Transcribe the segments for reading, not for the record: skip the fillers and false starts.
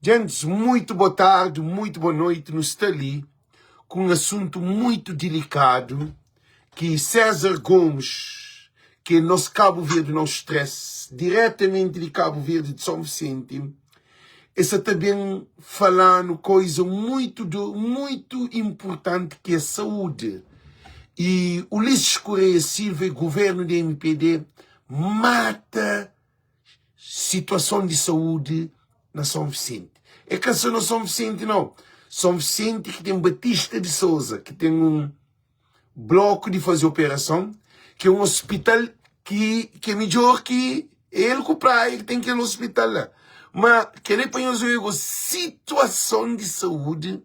Gentis, muito boa tarde, muito boa noite. Nu sta li ku un asuntu muito dilikadu ki César Gomes, ki é nos Cabo Verde No Stress, diretamenti di Cabo Verde di São Vicente, el sa ta ben fala-nu koiza muito muito importanti ki é saúde. E Ulisses Correia Silva e governo di MPD mata situason di saúdi na São Vicente. É ka só na São Vicente não. São Vicente ki ten Batista de Sousa, ki ten un bloku di faze operason, ki é un hospital ki, ki é midjor ki el ku Praia ki ten kel hospital la. Ma kel-li pa nhos obi situason di saúdi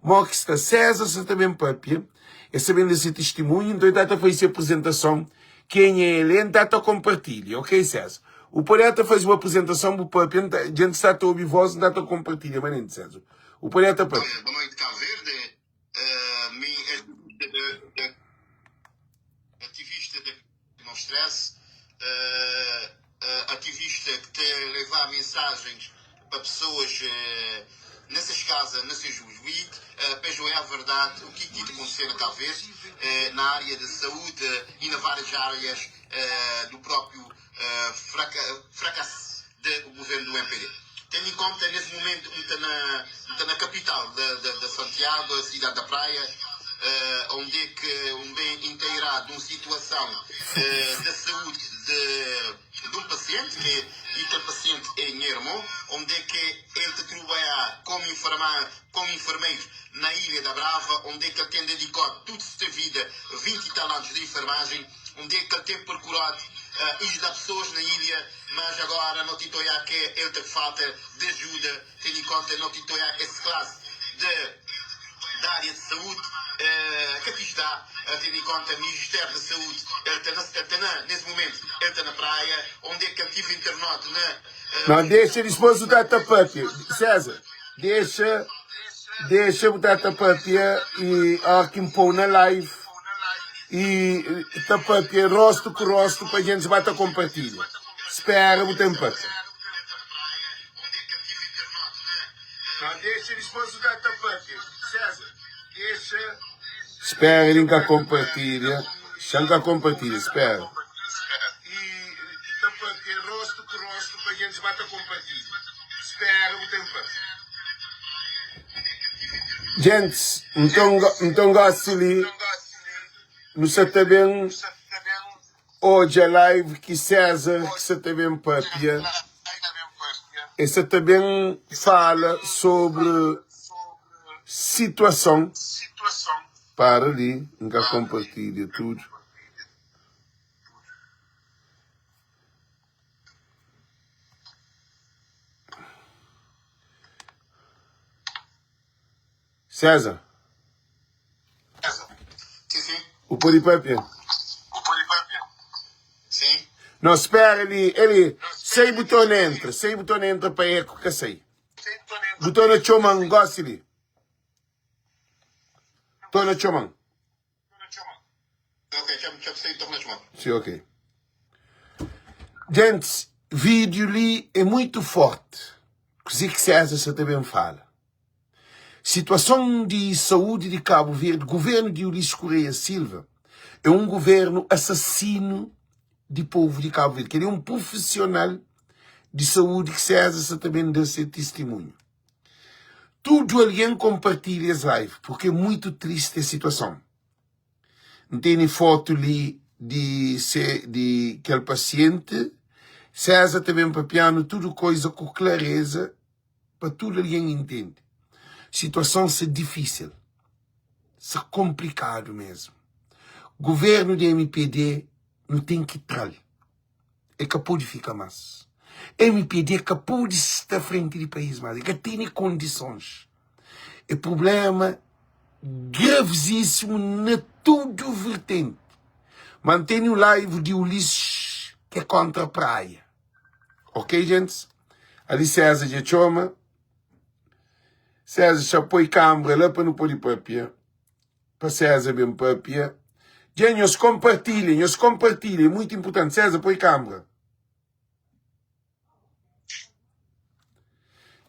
Mo ki sta César sa ta ben papia, el sta ben da se tistimunhu, nton el ta ta faze se aprizentason, kenha el é, N ta ta konpartilha, ok César? Bu pode ata faze bu aprizentason, bu papia, N ta, djenti sta ta obi vos, N ta ta konpartilha manenti, César. Bu pode ata papia. Boa noite Cabo Verde, mi é ativista de No Stress, ativista que te levar mensagens pa pessoas nessas casas, nesses juízes, pa joiar a verdade, o que que te acontecer na Cabo Verde, na área de saúde e na várias áreas do próprio fracasso do governo do MPD. Tendo em conta, nesse momento, um tá na, um tá na capital de, de, de Santiago, a cidade da Praia, onde é que um bem inteirado de uma situação de saúde de, de um paciente, que e aquele paciente é meu irmão, onde é que ele te trabalha como, enferma, como enfermeiro na Ilha da Brava, onde é que ele tem dedicado toda a sua vida, 20 e tal anos de enfermagem, onde é que ele tem procurado uh, ajudar pessoas na ilha, mas agora não te toia que ele tem falta de ajuda, tendo em conta não te toia esse classe de, da área de saúde uh, que aqui está, uh, tendo em conta o Ministério da Saúde, ele está, na, ele está na, nesse momento, ele está na praia, onde é que ele tive internado na. Uh, Não, deixa depois o tata papia. César, deixa, deixa o tata papia e ó, que pôr na live e ta papia rosto ku rosto pa gente ba ta compartilha. Espera bu tem papia. Não, deixa depois o tata papia. César, deixa. Espera ele nunca compartilha. Xa nunca compartilha, espera. E ta papia rosto ku rosto pa gente ba ta compartilha. Espera bu tem papia. Gents, nton, nton gosi li nu sa ta ben odja live ki César ki sa ta ben papia. E sa ta ben fala sobri situason. Para li, N ka konpartilha tudu. César. Sim, sim. Bu pode papia? Sim. Não, espera ali, ele, sei botão entra, sei botão entra pa eco ka sei. Botão na txoman, gosi li. Tô na txoman. Ok, txap, txap, sei, torna txoman. Sim, ok. Gentes, vídeo li é muito forte. Kuzê ki César sa ta ben fala? Situason di saúdi di Cabo Verde, governo di Ulisses Correia Silva é um governo assassino di povo di Cabo Verde. Kel é um profissional di saúdi ki César sa ta ben da se tistimunhu. Tudu algen konpartilha es live porque é muito triste es situason. N tene fotu li di se di kel pasiente. César ta ben papianu tudu koiza ku klareza pa tudu algen intende. Situason sta difísil, sta konplikadu mesmu. Governu di MPD nu ten ki tra-l. E ka pode fika mas. MPD ka pode sta frenti di país mas. E ka tene kondisons. E problema gravizíssimo na tudu vertente. Mas tene um live di Ulisses que é contra a praia. Ok, gente? Ali César dja txoma. César xa poi câmera lá pa nu pode papia. Pa César ben papia. Dja nhos compartilha, nhos compartilha, é muito importante. César, põe câmera.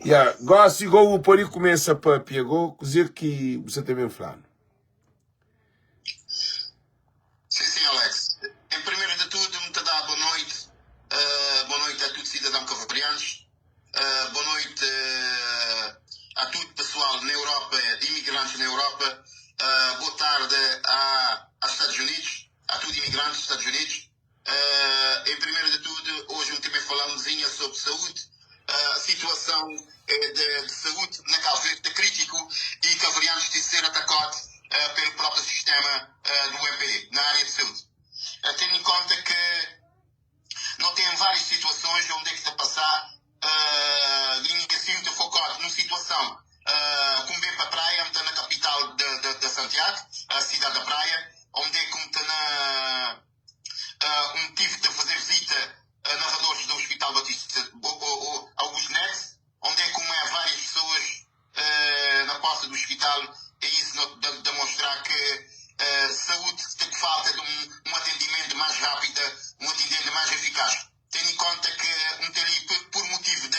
Ya, gósi gó bu pode kumesa pâpia gó, kuzê ki bu sa ta ben fla-nu? Sim, sim, Alex. Em primeiro de tudo, me te dá boa noite. Boa noite a todo cidadão cabo-verdianos. Boa noite a todo pessoal na Europa, imigrantes na Europa. Boa tarde a, aos Estados Unidos, a todos imigrantes dos Estados Unidos. Em primeiro de tudo, hoje um também falamzinha sobre saúde. A situação de saúde na Cabo Verde é crítico e cabo-verdianos têm de ser atacado pelo próprio sistema do MPD na área de saúde. Tendo em conta que não tem várias situações onde é que está a passar linha cinta focado numa situação como bem para a praia, está na capital de Santiago, a cidade da praia, onde é que está na um tive de fazer visita a narradores do Hospital Batista Augusto Neto, onde é como é várias pessoas na porta do hospital, e isso de demonstrar que saúde tem que falta de um atendimento mais rápido, um atendimento mais eficaz. Tendo em conta que um tem ali por motivo de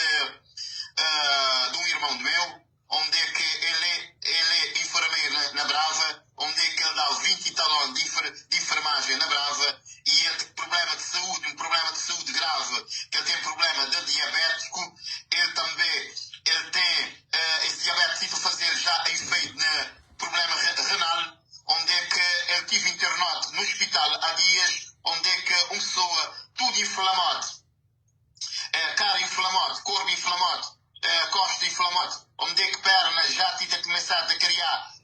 um irmão meu, onde é que ele é enfermeiro na Brava, onde é que ele dá 20 e tal anos de enfermagem na Brava, e ele tem problema de saúde, um problema de saúde grave, que ele tem problema de diabético, ele também, ele tem esse diabetes tive a fazer já efeito na problema renal, onde é que ele tive internado no hospital há dias, onde é que uma pessoa tudo inflamado, cara inflamado, corpo inflamado, costa inflamado, onde é que perna já tinha começado a criar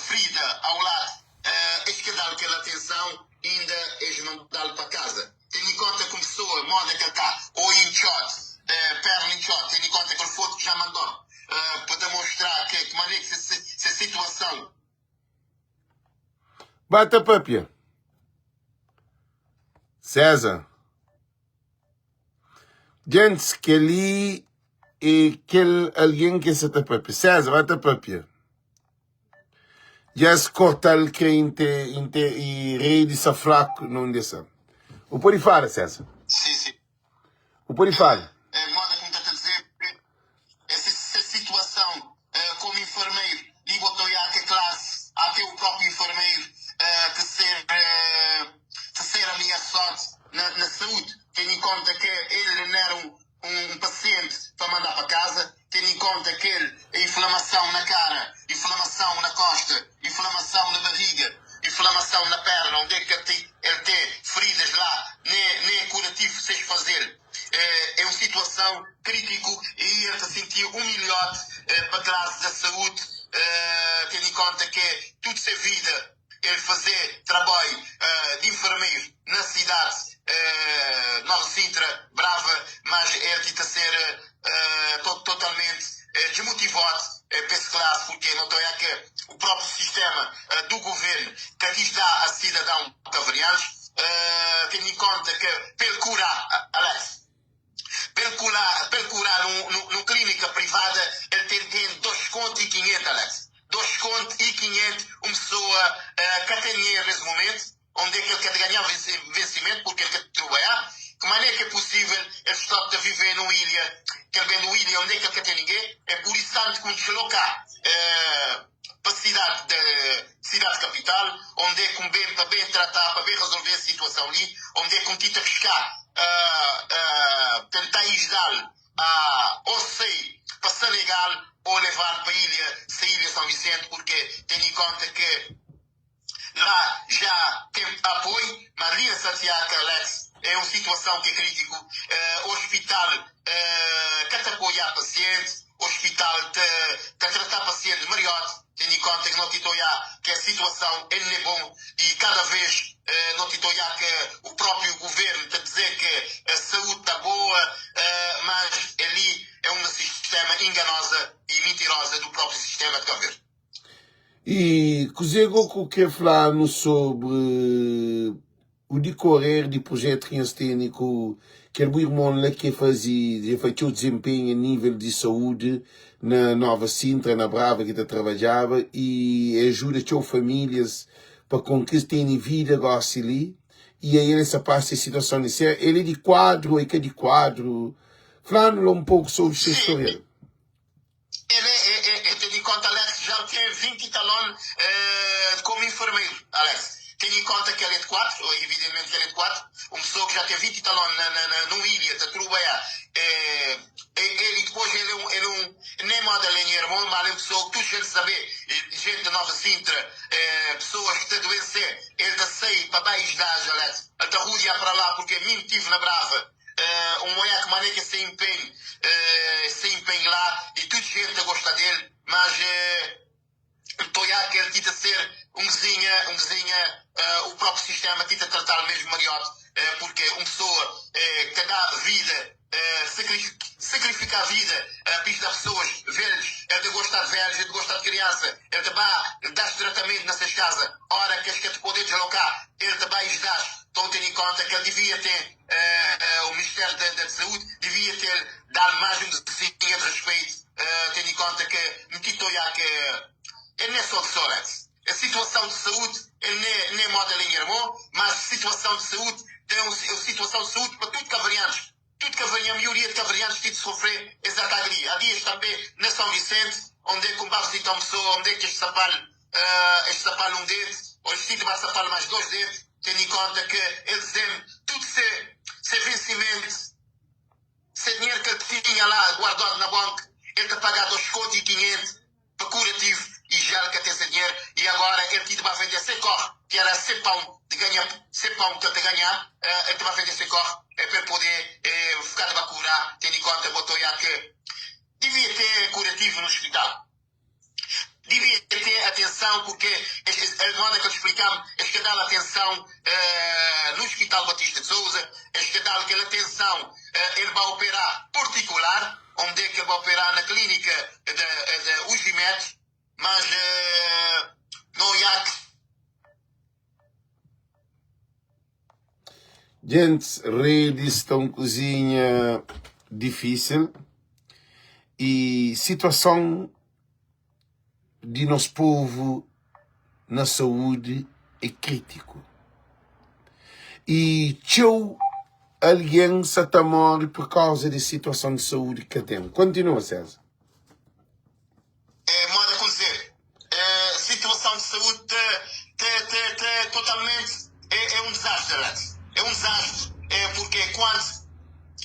ferida ao lado, é que dá aquela atenção, ainda é mandá-lo para casa. Tendo em conta que pessoa, moda que ele está, ou inchado, perna inchado, tendo em conta que ele foi que já mandou, para demonstrar que maneira que se situação. Bata papia. César. Gente, kel-li é kel algen ki sa ta papia. César, bata papia. Dja es korta-l ke inte, inte, i redi sa fraku na undi es sa. Bu pode fala, César. Sim, sim. Bu pode fala. É, moda como está a dizer, essa situação como enfermeiro, li botou já que classe, até o próprio enfermeiro de ser ameaçado na saúde, tendo em conta que ele não era um paciente para mandar para casa, tendo em conta que ele, a inflamação na cara, inflamação na costa, inflamação na barriga, inflamação na perna, onde é que ele tem feridas lá, nem curativo se fazer. É uma situação crítica e ele se sentiu humilhado para a classe da saúde, tendo em conta que tudo se vida ele fazer trabalho de enfermeiro na cidade Nova Sintra, Brava, mas ele tenta ser totalmente desmotivado para esse classe, porque não tem que o próprio sistema do governo que aqui está a cidadão caverianos, tendo em conta que pelo curar, Alex, pelo curar num clínica privada, ele tem 2 conto e 500, Alex. 2 conto e 500, uma pessoa que tem dinheiro nesse momento, onde é que ele quer ganhar vencimento, porque ele quer trabalhar. Que maneira que é possível ele está a viver numa ilha, que ele vem numa ilha onde é que ele quer ter ninguém? É por isso tanto que um deslocar para a cidade capital, onde é que um bem, para bem tratar, para bem resolver a situação ali, onde é que um tita pescar, tentar ajudar a, ou sei, para Senegal, ou levar para a ilha, se ilha São Vicente, porque tendo em conta que lá já tem apoio, mas ali em Santiago, Alex, é uma situação que é crítico. Hospital que te apoia a paciente, hospital te tratar paciente melhor, tendo em conta que não te que a situação é não é bom e cada vez não te que o próprio governo te dizer que a saúde está boa, mas ali é um sistema enganosa e mentirosa do próprio sistema de Cabo Verde. E kuzê go ku kre fla-nu sobri o dikorer di projetu ki nhos tene ku kel bu irmon la ki faze, dja fai txeu dizenpenhu a nível di saúdi na Nova Sintra, na Brava ki ta trabadjaba i e ajuda txeu famílias pa konkis tene vida gosi li i a el sta pasa es situason li. Se el é di kuadru o e ka di kuadru? Fla-nu la un poku sobri se storial. tem 20 talon como enfermeiro, Alex. Tendo em conta que ele é de 4, evidentemente que ele é de 4, uma pessoa que já tem 20 talon na, na, na, num ilha, de trabalhar, ele depois ele é um, nem moda ele é irmão, mas ele é uma pessoa que toda gente sabe, gente de Nova Sintra, pessoas que estão doença, ele está sair para baixo da Alex, ele está rodear para lá porque mim tive na Brava, um mulher que maneca sem empenho, sem empenho lá, e toda gente gosta dele, mas estou a que ele tenta ser um vizinha, um vizinha, o próprio sistema tenta tratar mesmo mariote, porque uma pessoa que dá vida, sacrifica a vida a pista de pessoas velhos, é de gostar de velhos, é de gostar de criança, ele te vai dar tratamento nessas casas, hora que que te poder deslocar, ele te vai ajudar. Então, tendo em conta que ele devia ter, o Ministério da Saúde devia ter dado mais um desenho de respeito, tendo em conta que me já que ele não é só de Solex. A situação de saúde, ele nem moda linha irmão, mas a situação de saúde tem uma situação de saúde para tudo cavarianos. Tudo cavariano, a maioria de cavarianos tem de sofrer essa ataque. Há dias também na São Vicente, onde é que um visita uma pessoa, onde é que este sapalho, este sapalho um dedo, ou este vai sapalho mais dois dedos, tendo em conta que ele dizem tudo se vencimento, se dinheiro que ele tinha lá guardado na banca, ele te pagar 2,500 para curativo e já que tem esse dinheiro, e agora ele te vai vender seu corre, que era seu pão de ganhar, seu pão que ele te ganhar, ele te vai vender seu corre, é para poder ficar de curar, tendo em conta, botou já que devia ter curativo no hospital. Devia ter atenção, porque a moda que eu te explicamos, é que dar atenção no Hospital Batista de Souza, é que dar aquela atenção, ele vai operar particular, onde é que ele vai operar na clínica da UGIMED, mas no IAC. Gente, redes estão cozinha difícil e situação de nosso povo na saúde é crítico. E tchau alguém se tá morre por causa da situação de saúde que tem. Continua, César. É, moda com dizer, situação de saúde te, totalmente é um desastre, Alex. É um desastre, porque quando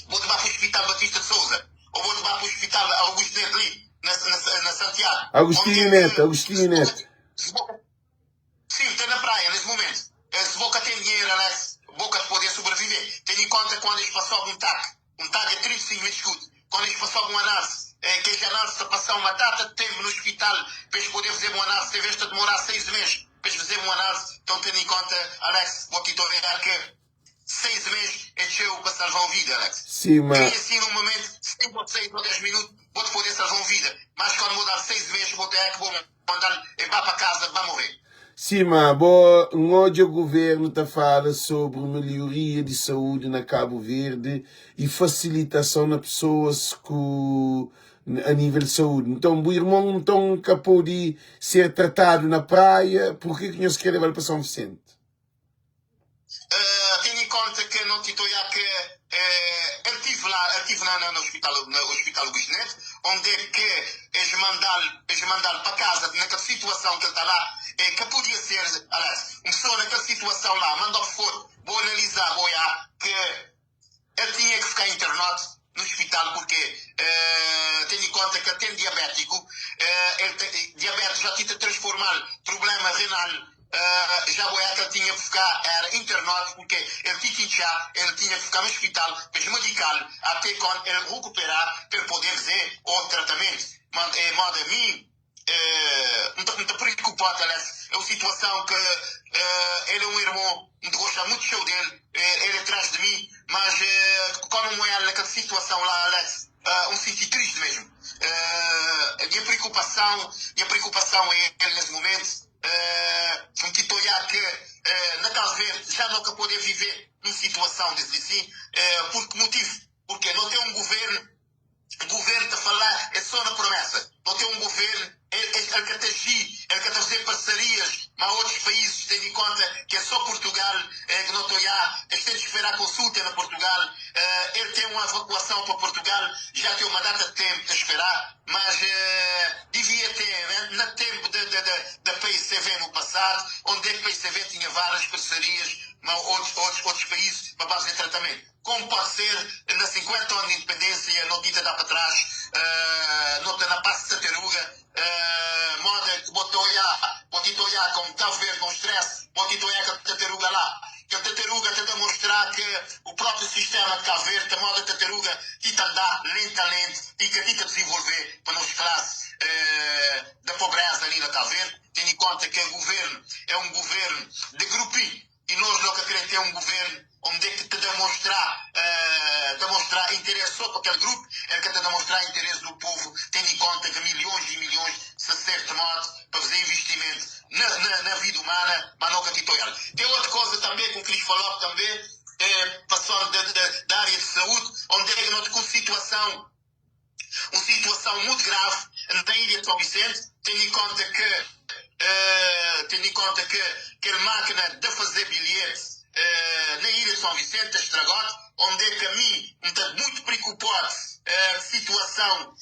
vou levar para o Hospital Batista de Souza ou vou levar para o Hospital Augusto Neto ali, na Santiago. Agostinho Neto, Agostinho Neto. Sim, está na praia nesse momento. Se Boca tem dinheiro, Alex, Boca de poder sobreviver. Tendo em conta quando eles passam um TAC, um TAC é 35 mil escudos. Quando eles passam uma análise, que esta análise está passar uma data de tempo no hospital para eles poderem fazer uma análise, em vez de demorar 6 meses para eles fazerem uma análise. Então, tendo em conta, Alex, vou te dizer que 6 meses é cheio para salvar uma vida, Alex. Sim, mas... E assim, num momento, 5 ou 6 ou 10 minutos, vou-te poder salvar uma vida. Mas quando vou dar 6 meses, vou ter que vou mandar e vá para casa, vai morrer. Sim, mas bom, hoje o governo está falando sobre melhoria de saúde na Cabo Verde e facilitação na pessoas com, a nível de saúde. Então, o irmão então acabou de ser tratado na praia, por que que nós queremos levar para São Vicente? Tendo em conta que não te já que ele estive lá, ele estive no hospital, no hospital Augusto Neto, onde é que eles mandaram para casa, naquela situação que ele está lá, que podia ser, aliás, uma pessoa naquela situação lá, mandou for, vou analisar, vou olhar, que ele tinha que ficar internado no hospital, porque tendo em conta que ele tem diabético, ele tem, diabetes já tinha transformado problema renal. Já o que ele tinha que ficar, era internado, porque ele tinha que inchar, ele tinha que ficar no hospital, para medicar, até quando ele recuperar, para poder fazer o tratamento. Mas, mas a mim, muito preocupado, aliás, é uma situação que ele é um irmão, muito gosta muito show dele, ele é atrás de mim, mas quando me olha naquela situação lá, Alex, um senti triste mesmo. A minha preocupação é ele nesse momento. Um tipo olhar que na Cabo Verde já nunca poder viver numa situação desse assim, por que motivo? Porque não tem um governo, o governo a falar é só na promessa, não tem um governo, El ka ta aji, el ka ta faze parsarias ma otus países, tendo em conta que é só Portugal que no ta oiá, es ten de esperá consulta na Portugal, el ten un evacuação pa Portugal, já ten uma data de tempo ta esperá, mas devia ter na tempo da PICV no passado, onde é que PICV tinha várias parcerias ma otus países pa ba faze tratamento. Como pode ser na 50 anos de independência no tita dá pa trás, no ta na passo tartaruga, moda que bo ta oiá, bo tita oiá como Cabo Verde com stress, bo tita oiá kel tartaruga lá. Kel tartaruga ta demonstrá que o próprio sistema de Cabo Verde ta moda tartaruga tita andá lentamente e ka tita desenvolver pa nos classe da pobreza ali na Cabo Verde, tendo em conta que governo é um governo de grupinho. E nos no ka kre ten un guvernu onde ki ta demonstrá demonstrá interesse só pa kel grupu, el ka ta demonstrá interesse do povu, tendo em conta que milhões e milhões sa ser tomadu pa faze investimentu na na na vida humana, ma no ka ti ta oial. Ten otu koza tanbe ku N kris falop tanbe, é passando da da da área de saúde, onde ki no ta ku situason un situason mutu gravi na ilha de São Vicente, tendo em conta que tendo em conta que kel máquina de fazer bilhete na ilha de São Vicente ta estragode, onde é que a mi N ta muito preocupode ku situason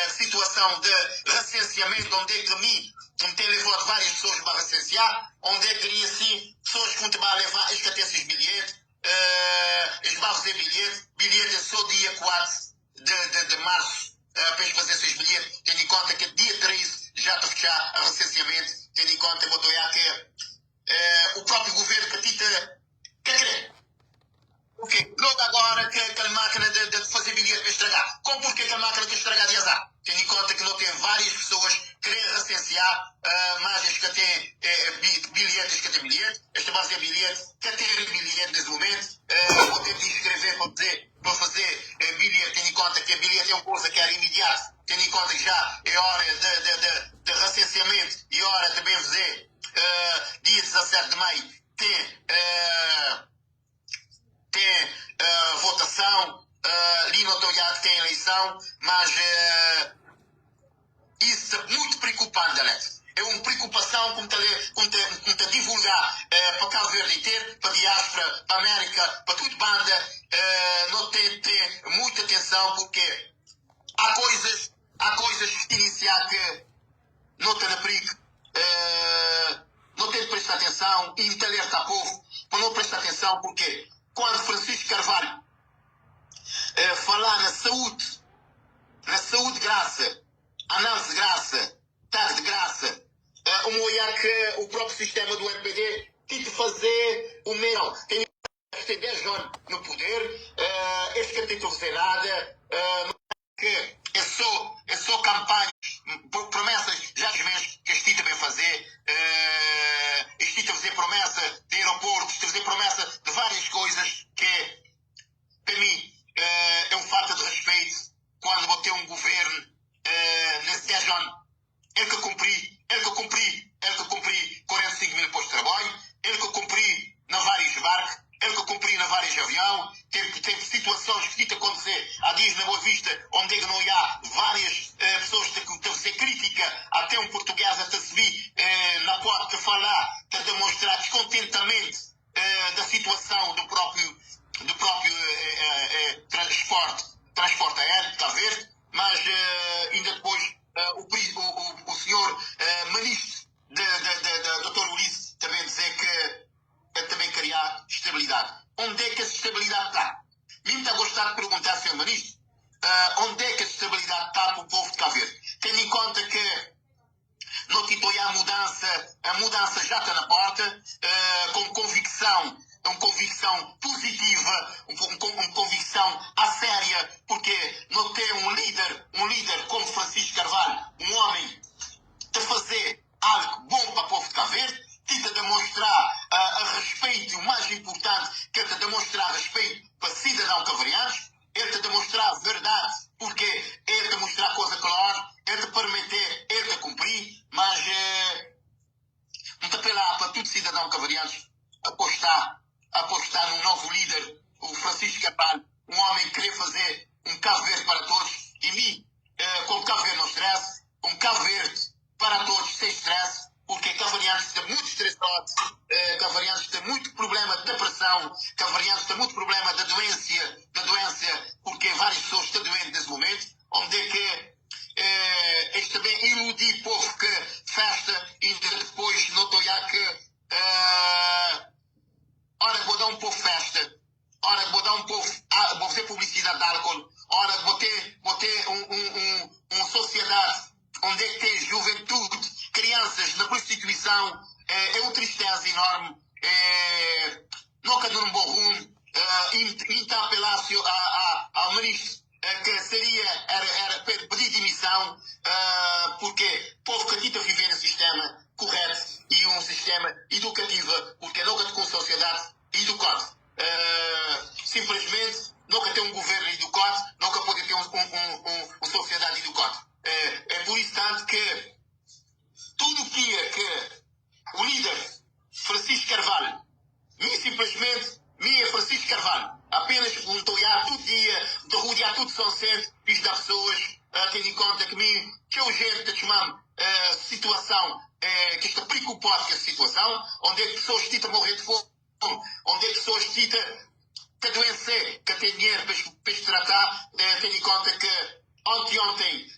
situason de recenseamento, onde é que mi N ten levode várias pessoas ba recensear, onde é que li assim pessoas que N ta ba leva es ka ten ses bilhete, es ba fazer bilhete, bilhete é só dia 4 de, de, de março uh, para eles fazer seus bilhetes, tendo em conta que dia 13 já está fechar a recenseamento, tendo em conta que uh, o próprio governo que tita quer querer. Ok, logo agora que aquela máquina de, de fazer bilhete para estragar. Como porque aquela máquina tem estragar de azar? Tendo em conta que não tem várias pessoas querer recensear, uh, mais as que têm eh, bilhetes que têm bilhete, esta base é bilhete, que tem bilhete nesse momento, uh, vou ter de inscrever para dizer para fazer eh, bilhete, tendo em conta que bilhete é uma coisa que era imediato, tendo em conta que já é hora de, de, de, de recenseamento e hora também fazer uh, dia 17 de maio, tem, uh, tem uh, votação, uh, ali no que tem eleição, mas uh, isso é muito preocupante, Alex. É uma preocupação como está como tá, como tá divulgar para Cabo Verde inteiro, para a diáspora, para a América, para toda banda. Não tem ter muita atenção porque há coisas que iniciar que não está na perigo, não tem de prestar atenção e te alerta a povo para não prestar atenção porque quando Francisco Carvalho falar na saúde graça, análise graça, tarde de graça, um olhar que o próprio sistema do MPD tem de fazer o melhor. Tem 10 anos no poder, este que tem de fazer nada, que é só campanha, promessas já meses que este também fazer, este fazer promessa de aeroportos, este fazer promessa de várias coisas que, para mim, é um falta de respeito quando vou ter um governo nesse 10 anos. Ele que cumpri, ele que cumpri, ele que cumpri 45 mil postos de trabalho, ele que cumpri na vários barcos, ele que cumpri na vários avião, teve situações que tinha acontecer há dias na Boa Vista, onde é que não há várias pessoas que teve ser crítica, até um português até se vi na porta falar, a demonstrar descontentamento da situação do próprio transporte aéreo de Cabo Verde, mas ainda depois o senhor ministro de Dr. Ulisses também dizer que também queria estabilidade. Onde é que essa estabilidade está? Mim está a gostar de perguntar, senhor ministro, onde é que a estabilidade está para o povo de Cabo Verde? Tendo em conta que no tipo a mudança já está na porta, com convicção, uma convicção positiva, uma convicção à séria, porque não tem um líder como Francisco Carvalho, um homem de fazer algo bom para o povo de Cabo Verde, tenta demonstrar a respeito, o mais importante, que é te demonstrar respeito para cidadão cavariano, ele te demonstrar a verdade, porque ele te mostrar coisa clara, ele te permitir, ele te cumprir, mas não te apelar para todo cidadão cavariano apostar num novo líder, o Francisco Carvalho, um homem que queria fazer um Cabo Verde para todos, e mim, Tote, cabo-verdianos tem muito problema de depressão, cabo-verdianos tem muito problema de doença, de doença, porque várias pessoas estão doentes nesse momento, onde é que eles também iludir povo que festa e depois não estou que ora vou dar um povo festa, ora vou dar um povo, vou fazer publicidade de álcool, ora vou ter um sociedade onde é que tem juventude, crianças na prostituição, é uma tristeza enorme, nunca deu um bom rumo, interpelácio ao ministro, que seria, era pedir demissão, porque o povo que tenta viver no sistema correto e um sistema educativo, porque nunca com sociedade educada. Simplesmente nunca tem um governo educado, nunca pode ter uma sociedade educada. É por isso tanto que tudo que é que o líder Francisco Carvalho, nem simplesmente minha Francisco Carvalho, apenas um toiar todo dia, de rodear tudo São Vicente, e dar pessoas, tendo em conta que mim, que eu gente que chamamos situação, que está preocupado com essa situação, onde é que pessoas estão a morrer de fome, onde é que pessoas estão a doença, que tem dinheiro para se tratar, tendo em conta que ontem,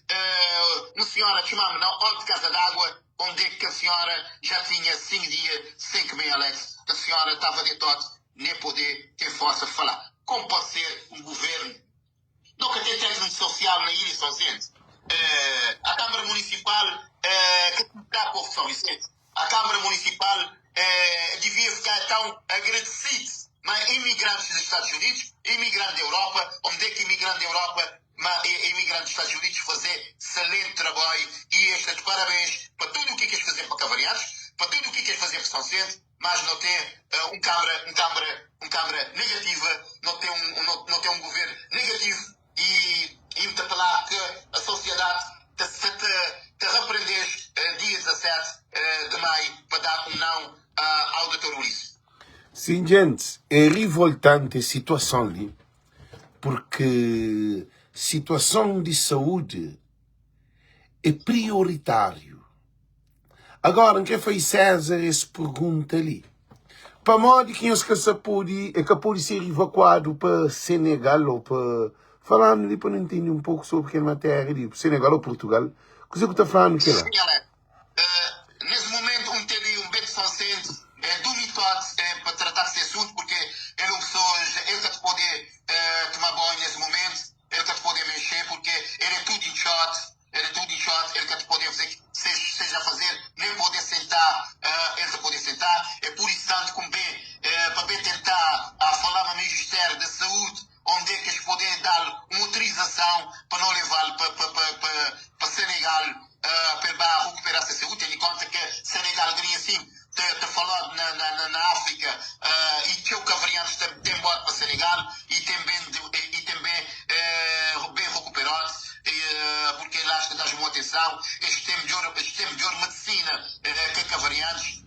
uma senhora chamava-me na hora de Casa d'Água, onde é que a senhora já tinha 5 dias sem comer, Alex, que a senhora estava de tote, nem poder ter força de falar. Como pode ser um governo? Nunca tem técnico social na Ilha de São Vicente. A Câmara Municipal, que dá povo de São Vicente, a Câmara Municipal devia ficar tão agradecida, mas imigrantes dos Estados Unidos, imigrantes da Europa, onde é que imigrantes da Europa, mas imigrantes dos Estados Unidos fazer excelente trabalho e este de parabéns para tudo o que queres fazer para Cavarianos, para tudo o que queres fazer para São Vicente, mas não tem um câmara negativa, não tem um governo negativo e me apelar que a sociedade te repreendesse dia 17 de maio para dar um não ao doutor Ulisses. Sim, gente, é revoltante a situação ali, porque situação de saúde é prioritário. Agora, em que foi César esse pergunta ali? Para modo que os que se pode, é que pode ser evacuado para Senegal ou para... Falando ali para não entender um pouco sobre aquela matéria ali, Senegal ou Portugal, que você está falando que lá? Sim, Alex. Nesse momento, um tem um bem de São Vicente, do mitote, para tratar desse assunto, porque ele é uma pessoa, ele está de poder tomar banho nesse momento, ele está de poder mexer, porque ele é tudo inchado, ele é tudo inchado, ele está de poder fazer, seja fazer, nem poder sentar, ele está poder sentar, é por isso tanto como bem, para bem tentar a falar no Ministério da Saúde, onde é que eles podem dar uma autorização para não levá-lo para Senegal, para recuperar a saúde, tendo em conta que Senegal ganha assim, te falado na África, e que o Cavarianos tem bota para Senegal e tem bem, bem recuperado, porque lá está dás uma atenção, eles têm melhor medicina que Cavarianos,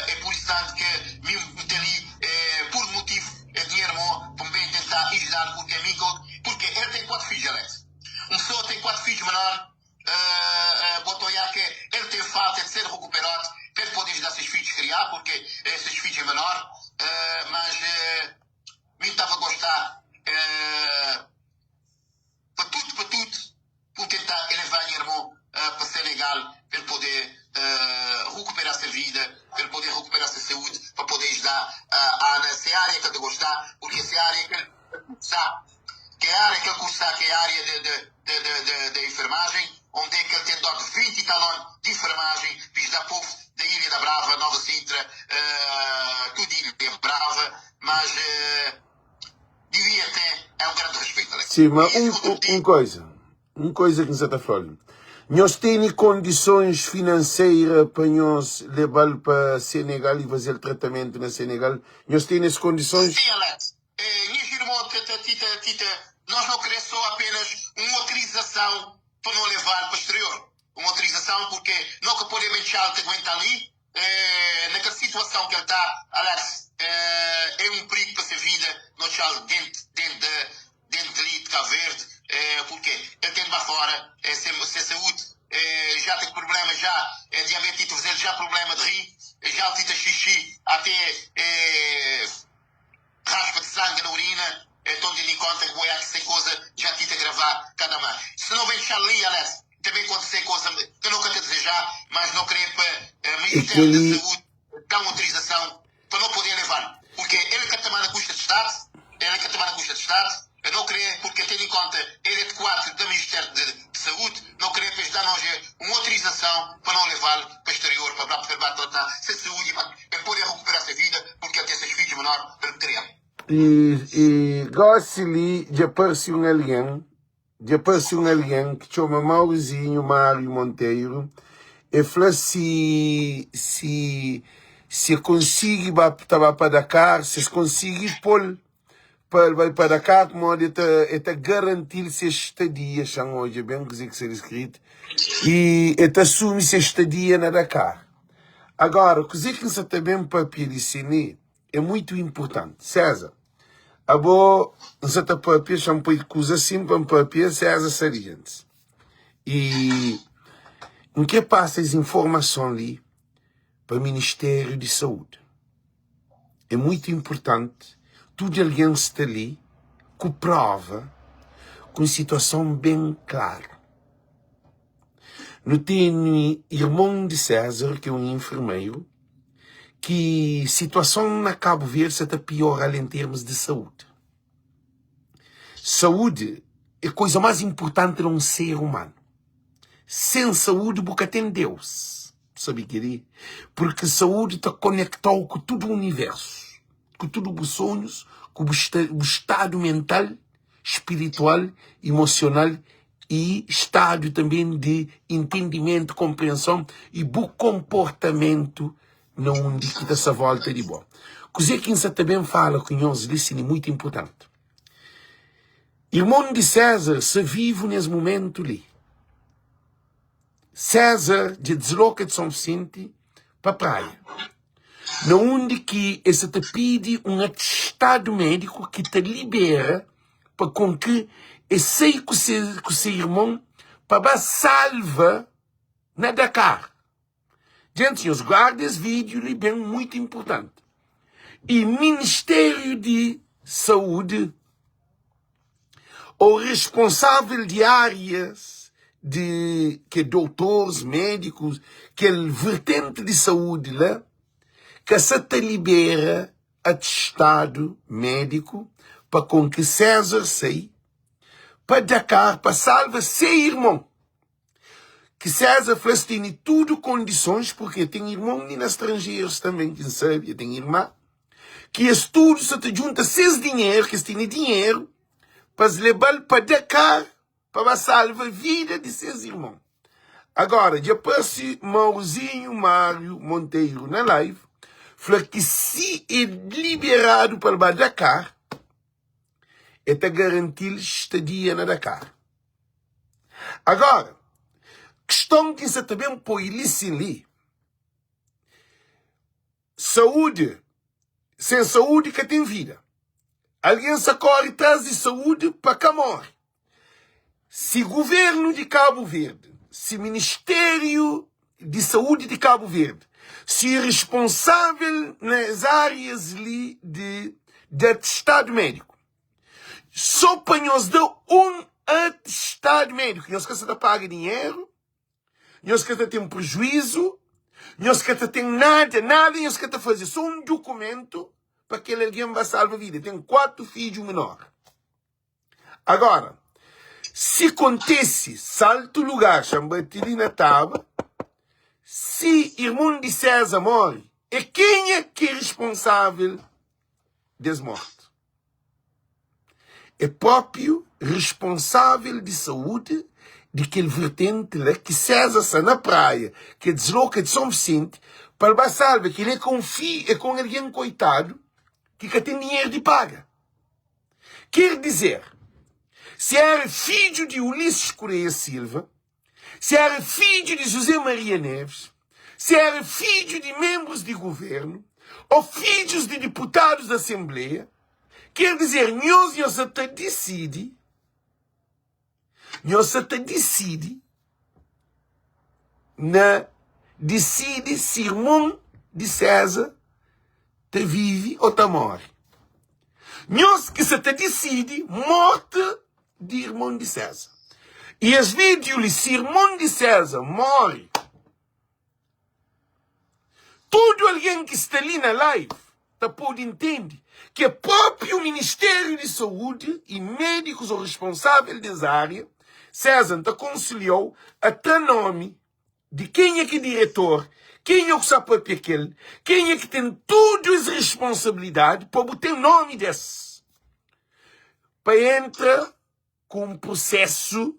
é por isso tanto que me ali, por motivo, é dinheiro bom, também tentar ajudar, porque é porque ele tem 4 filhos, Alex. Um pessoa tem 4 filhos menor, botou já que ele tem falta de ser recuperado para ele poder ajudar seus filhos a criar, porque esses filhos é menor, mas me estava a gostar para tudo, por tentar elevar meu irmão para Senegal, para ele poder recuperar sua vida, para ele poder recuperar sua saúde, para poder ajudar a nessa área que ele gostar, porque essa área que ele sabe, que é a área que ele cursa, que é a área de enfermagem, onde é que ele tem dado 20 talões de enfermagem, para ajudar povo da Ilha da Brava, Nova Sintra, tudo Ilha da Brava, mas devia ter, é um grande respeito. Alex. Sim, mas uma coisa que nos está falando. Nós temos condições financeiras para nós levar para Senegal e fazer o tratamento na Senegal? Nós temos condições? Sim, Alex. Minhas irmãs, tita, nós não queremos só apenas uma autorização para não levar para o exterior. Uma autorização porque nunca podemos deixar de aguentar ali. Naquela situação que ele está, Alex, é um perigo para a sua vida, não deixar dentro de Cabo Verde, porque ele tem de lá fora, sem saúde, já tem problema, já é diabetes, já problema de rim, Já ti ta xixi até eh, raspa de sangue na urina, então tendo em conta que o que se coisa já ti ta gravar cada mais. Se não vem deixar ali, Alex, também acontecer coisa que eu nunca te desejar, mas não querer para o E Ministério da kel-li Saúde dar uma autorização para não poder levar. Porque ele quer tomar na custa de Estado, ele quer tomar na custa de Estado, eu não queria, porque tendo em conta ele é de quatro do Ministério de, de Saúde, não queria para dar-nos uma autorização para não levar para o exterior, para para para tratar se saúde, para, para poder recuperar sua vida, porque ele tem seus filhos menores para criar. E, e gósi li dja parse un algen, dja parse un algen ki txoma Maurizinho Mário Monteiro, e fla si si si e konsigi ba ta ba pa Dakar, si es konsigi pô-l pa el bai pa Dakar, pamodi e ta e ta garanti-l se estadia, xa-m odja ben kuzê ki sta li skritu, i e ta asumi se estadia na Dakar. Agora, kuzê ki N sa ta ben papia di si-li é muitu inpurtanti. Séza, abo, N sa ta papia, xa-m poi kuza asin pa N papia, Séza sa di gentis. I N kre pasa es informason li pa Ministériu di Saúdi. É muitu inpurtanti tudu algen sta li ku prova, ku un situason ben klaru. Nu tene irmon di Sézar, ki é un infermeru, ki situason na Kabu Verdi sa ta piora-l en termus di saúdi. Saúdi é koza más inpurtanti na un ser umanu. Sen saúdi bu ka ten Deus. Bu sabe kel-li? Purki saúdi ta konekta-u ku tudu universu, ku tudu bu sonhus, ku bu stadu mental, spiritual, emosional i stadu tanbê di intendimentu, konprenson i bu konportamentu na undi ki ta sta volta di bo. Kuzê ki N sa ta ben fala ku nhos li sin é mutu inpurtanti. Irmon di Sézar sta vivu nes mumentu li. Sézar dja disloka di Son Visenti pa Praia, na undi ki el sa ta pidi un atestadu médiku ki ta libera pa kon ki el sai ku se ku se irmon pa ba salva na Dakar. Gentis, nhos guarda es vídiu li ben muitu inpurtanti. I Ministériu di Saúdi ô responsável di árias di ke doutores, médikus, kel vertenti di saúdi la ka sa ta libera atestadu médiku pa kon ki César sai pa Dakar pa salva se irmon. Ki César fla es tene tudu kondisons, purke ten irmon li na stranjerus tanben ki N sabe, ten irma, ki es tudu sa ta djunta ses dinheru, ki es tene dinheru, pa es leba-l pa Dakar pa ba salva vida di ses irmon. Agora, dja parse Mauzinho Mário Monteiro na live, fla ki si e liberadu pa el ba Dakar, e ta garanti-l stadia na Dakar. Agora, kiston ki N sa ta ben poi li sin li, saúdi, sen saúdi ka ten vida. Algen sa kóre tras di saúdi pa ka móre. Si guvernu di Kabu Verdi, si Ministériu di Saúdi di Kabu Verdi, si responsável na es árias li di di atestadu médiku, Sô pa nhos da un atestadu médiku. Nhos ka sta ta paga dinheru, nhos ka ta ten prejuízu, nhos ka ta ten nada, nada nhos ka ta faze. Sô un dukumentu pa kel algen ba salva vida. Ten 4 fidju menor. Agora, si kontise saltu lugar, xa-m bati li na taba, si irmon di Séza móre, é kenha ki é responsável des morte? É próprio responsável di saúde di kel vertente la ki César sta na Praia, ki desloka di São Vicente pa el ba salva. Kel-li é ka un fi, é ka un algen koitadu ki ka ten dinheru di paga. Ker dizer, si éra fidju di Ulisses Correia Silva, si éra fidju di José Maria Neves, si éra fidju di menbrus di guvernu ô fidjus di diputadus di asenbleia, ker dizer, nhos nhos sa ta disidi, nhos sa ta disidi na disidi si irmon. di César ta vive ô ta móre. Nhos ki sa ta disidi morti di irmon di César. I es vídiu li, si irmon di César móre, tudu algen ki sta li na live ta pode intende ki é própriu Ministériu di Saúdi i médikus ô responsável des ária, César, N ta konselhau a tra nómi di kenha ki é diretor, kenha ku sa papia kel, kenha ki ten tudu es responsabilidadi pa bu ten nomi des pa entra ku un prusesu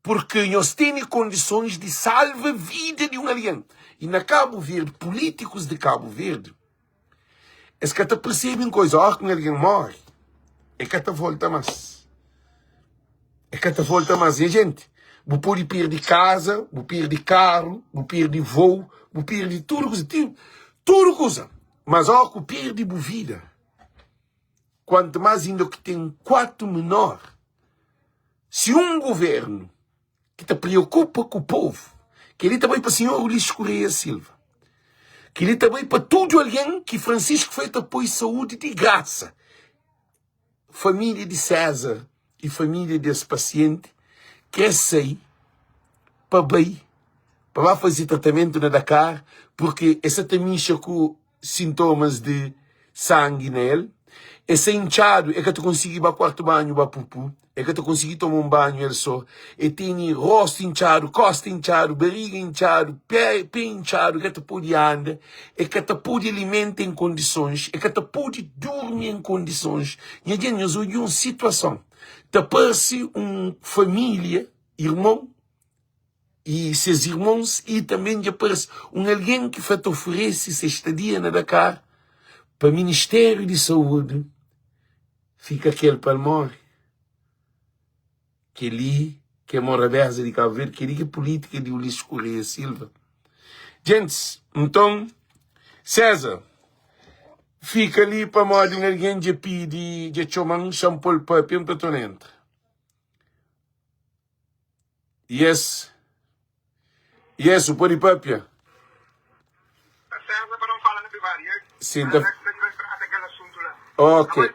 purki nhos tene kondisons di salva vida di un algen. I na Kabu Verdi, pulitikus di Kabu Verdi es ka ta persebe un koza, ora ki un algen more e ka ta volta mas. E ka ta volta mas. Nha jenti, bu pode perde kaza, bu perde karu, bu perde vou, bu perde tudu kuza, tudu kuza. Mas ora ku perde bu vida, kuantu mas inda ku ten 4 menor, si un guvernu ki ta preokupa ku povu, kel-li ta bai pa sinhor Ulisses Correia Silva, kel-li ta bai pa tudu algen ki Francisco foi ta poi saúdi di grasa. Família di César i família di es pasienti krê sai pa bai pa ba faze tratamentu na Dakar purki es sa ta mixa ku sintomas di sangi na el. E sta intxadu, e ka ta konsigi ba kuartu banhu ba pupu, e ka ta konsigi toma un banhu el so, e tene rostu intxadu, kosta intxadu, bariga intxadu, pe pe intxadu, e ka ta pode anda, e ka ta pode alimenta en kondisons, e ka ta pode durmi en kondisons. Nha djenti, nhos odja un situason, ta parse un familia, irmon i ses irmons i tanbê dja parse un algen ki fa ta oferese se estadia na Dakar pa Ministériu di Saúdi fika kel pa el móre. Kel-li ki é morabeza di Kabu Verdi, kel-li ki é pulítika di Ulisses Correia Silva. Gentis, nton, César, fika li pamodi un algen dja pidi, dja txoma-m, xa-m pô-l pâpia, N ta torna entra. Yes. Yes, bu pode papia. César, pa não fala na privado, yes? Sim, ta... Alex ta debe trata aquele assunto lá. Ok. Abo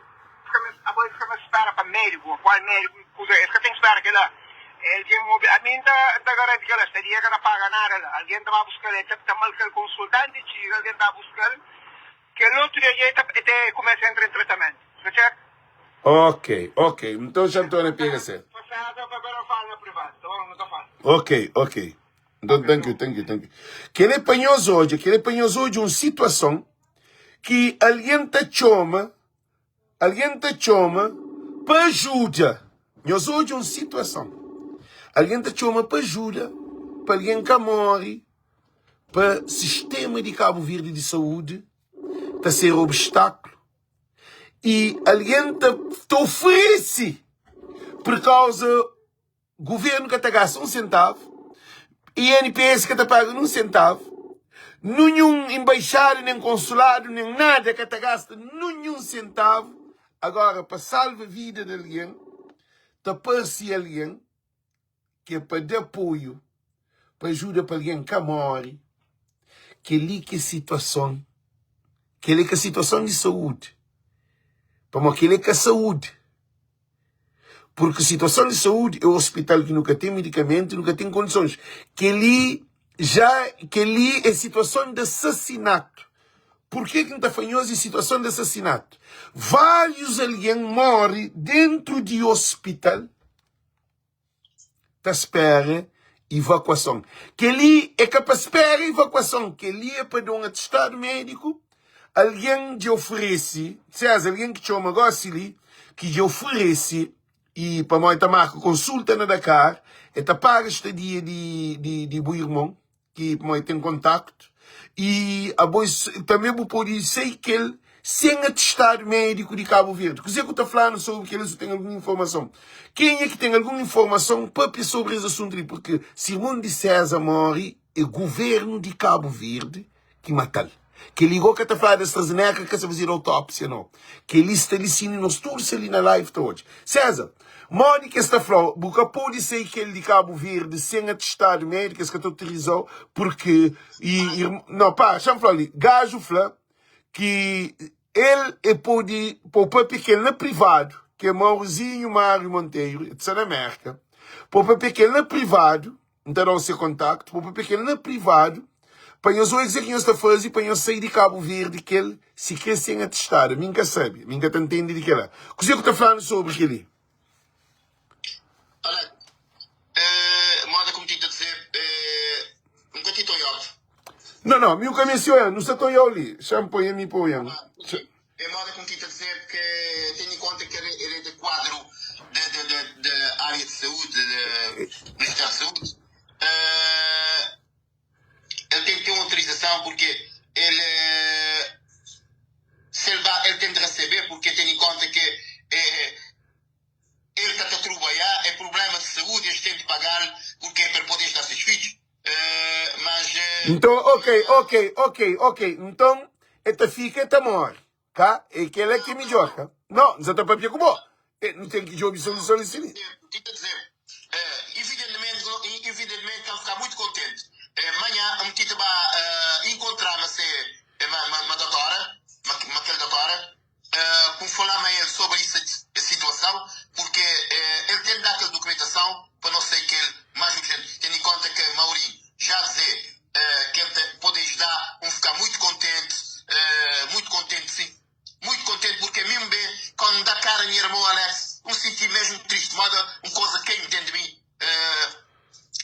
fica me, abo fica me espera pa médico, qual médico, kusa, es ka tem espera que lá. Alguém mobi, a mim ta ta garante que lá, estadia ka ta paga nada lá. Alguém ta ba buscar, ta ta marca el consultante, txiga, alguém ta buscar. Kel outro dia dja ta ta começa a entra em tratamento. Tá certo? Ok, ok. Nton xa N torna pega se. Pa César, pa pa fala na privado, tá bom? Nu ta fala. Ok, ok. Nton, Ok, thank you, bom. thank you, thank you. Kel é pa nhos odja, kel é pa nhos odja un situason ki algen ta txoma, algen ta txoma pa ajuda. Nhos odja un situason. Algen ta txoma pa ajuda, pa algen ka móre, pa sistema di Kabu Verdi di saúdi ta ser obstáklu i algen ta, ta oferese por kauza governu ka ta gasta un sentavu, INPS ka ta paga nun sentavu, ninhun embaixada, nen konsuladu, nen nada ka ta gasta ninhun sentavu. Agora, pa salva vida di algen, ta parse algen ki é pa da apoiu, pa ajuda pa algen ka móre, kel-li ki é situason, kel-li é ka situason di saúdi, pamodi kel-li é ka saúdi, purki situason di saúdi é ospital ki nu ka ten medikamentu, nu ka ten kondisons, kel-li já, kel-li é situason di asasinatu. Purkê ki N ta fla nhos di situason di asasinatu? Várius algen móre déntu di ospital. ta spera ivakuason. Kel-li é ka pa spera ivakuason, kel-li é pa da un atestadu médiku. Algen dja oferese, Seza, algen ki txoma gósi li, ki dja oferese i pamodi ta marka konsulta na Dakar, el ta paga stadia di, di, di bu irmon. ki pamodi ten kontaktu i abo tanbe bu pode sai kel sen atestadu médiku di Kabu Verdi. Kuzê ku ta fla-nu sobri kel-li si ten algun informason? Kenha ki ten algun informason papia sobri es asuntu li purki si irmon di Séza móre é guvernu di Kabu Verdi ki mata-l. Kel-li gó ka ta fladu AstraZeneca ka sa fazedu autópsia no. Kel-li sta li sini nos tudu sta li na live ta odja. César, modi ki es ta fla-u bu ka pode sai kel di Cabo Verde sen atestadu médiku es ka ta autoriza-u porque i no para xa-m fla-u li gaju fla ki el e pode pô papia kel na privadu ki é Maurozinho Mário Monteiro e ta sta na Mérka pô papia kel na privadu N ta da-u se kontaktu pa bu papia ku el na privadu pa nhos odja kuzê ki nhos ta faze pa nhos sai di Kabu Verdi kel sikrê sen atestadu. Mi N ka sabe, mi N ka ta ntende di kel-la. Kuzê ku ta fla-nu sobri kel-li? Ala, moda ku N ti ta dze, N ka ti ta oiá-bu. Nau, nau, mi N ka meste oiá-m, nu sta ta oiá-u li. Xa-m poi ami pa oiá-m. É moda ku N ti ta dze ke tene em konta ke el é de kuadru de de de de área de saúde, de Ministério de Saúde, el ten ki ten un autorizason porque el se el ba el ten de recebe porque tene em konta ke el ka ta trubaiá é problema de saúde es ten de pagal porque é pa el pode ajudá ses fidju. Mas. Nton, ok, ok, ok, ok. Nton, e ta fika, e ta móre, ka? E kel-la ki é midjór, ka? No, N sa ta pâpia ku bo. E, nu ten ki djobe soluson li si. Ti ta dizer, evidentemente, evidentemente ta fika mutu kontenti. Manhã N ti ta ba inkontra ma se, ma, ma, ma dotora, ma, ma kel dotora, ku N falá ma el sobri essa situason, purke el ten dá kel dokumentason pa no sei kel más urjente, tendo em conta ke Maurin já dze ke el ta pode ajuda, N fika muito kontente, muito kontente sim, muito kontente purke mi N ben kond N dá kara nha irmon Alex, N sinti mesmo triste, moda un koza keim dentro de mi,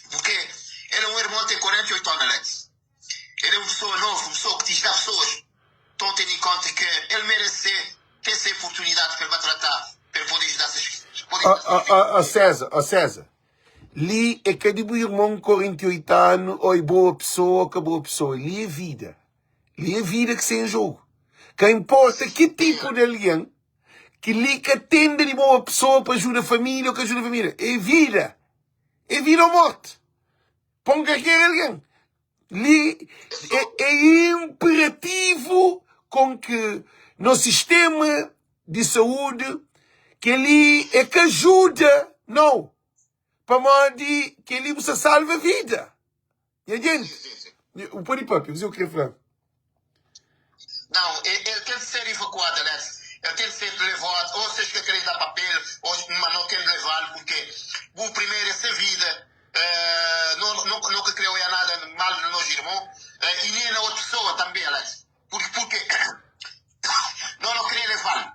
purke el é un irmon, ten 48 ano Alex. El é un pesoa novu, un pesoa ki ti djuda pesoas. Nton, tene en konta ke el merese ten se oportunidadi pa el ba trata, pa el pode djuda ses pode djuda ses fidju. Ó César, ó César, li é ka di bu irmon 48 anu, ó é boa pesoa ó ka boa pesoa, li é vida. Li é vida ki sta en jogu. Ka inporta ki tipu di algen ki li ka tende di boa pesoa pa ajuda família ó ka ajuda família, é vida. É vida ou morti. Pa un kalker algen li é, é imperativu kon ki nos sistema di saúdi kel-li é ka ajuda nau, pamodi kel-li bu sta salva vida. Nha jenti, bu pode papia, kuzê ku kre fla? Não, el ten de ser evacuado, Alex. El ten de ser levado, ou se es ka kre da papel, ou, ma no ten de leval, porque bu primeiro é se vida. Eh, no, no, no ka kre oia nada mal na nos irmon, eh, e nem na outra pessoa também, Alex. Porque, porque no no kre leval.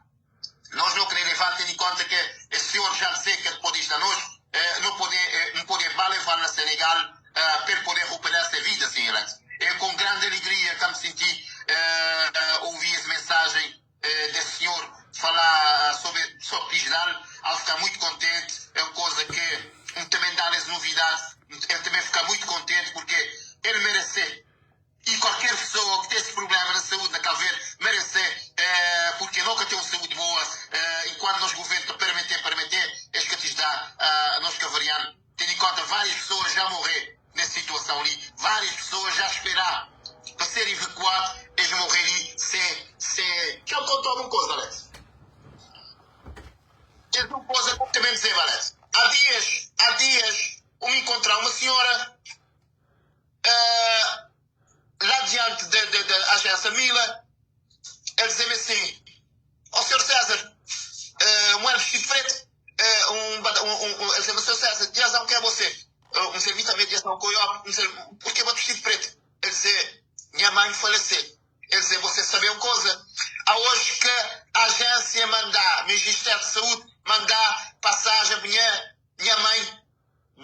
Nós no kre leval, tendo em conta que esse senhor já disse que ele pode ajudar nós, eh, no pode, eh, não pode ba leval na Senegal, eh, para ele poder recuperar sua vida, sim, Alex. É com grande alegria que me senti eh, eh, ouvir essa mensagem eh, desse senhor falar sobre, sobre Pisdal, ao ficar muito contente, é uma coisa que um também dá as novidades, ele também fica muito contente porque ele merece. E qualquer pessoa que tem esse problema na saúde na Cabo Verde merece, eh, porque nunca tem uma saúde boa, eh, enquanto nós governo está permitir, permitir, é que te dá, eh, nós cavarianos, tendo em conta várias pessoas já morrer nessa situação ali, várias pessoas já esperar para ser evacuado, eles morrer ali sem, sem... Quer contar alguma coisa, Alex? Tem uma coisa que eu também dizer, Alex. Há dias, há dias, eu me encontrar uma senhora uh, lá diante da agência Mila, ele dizia-me assim: Ó oh, senhor César, uh, um era vestido preto, uh, um, um, um, ele dizia-me: Senhor César, diazão que é você? Uh, um serviço também, diazão coió, um, por que vestido preto? Ele dizia: Minha mãe faleceu. Ele dizia: Você sabe uma coisa? Há hoje que a agência mandar, Ministério de Saúde, mandar passagem para minha, minha mãe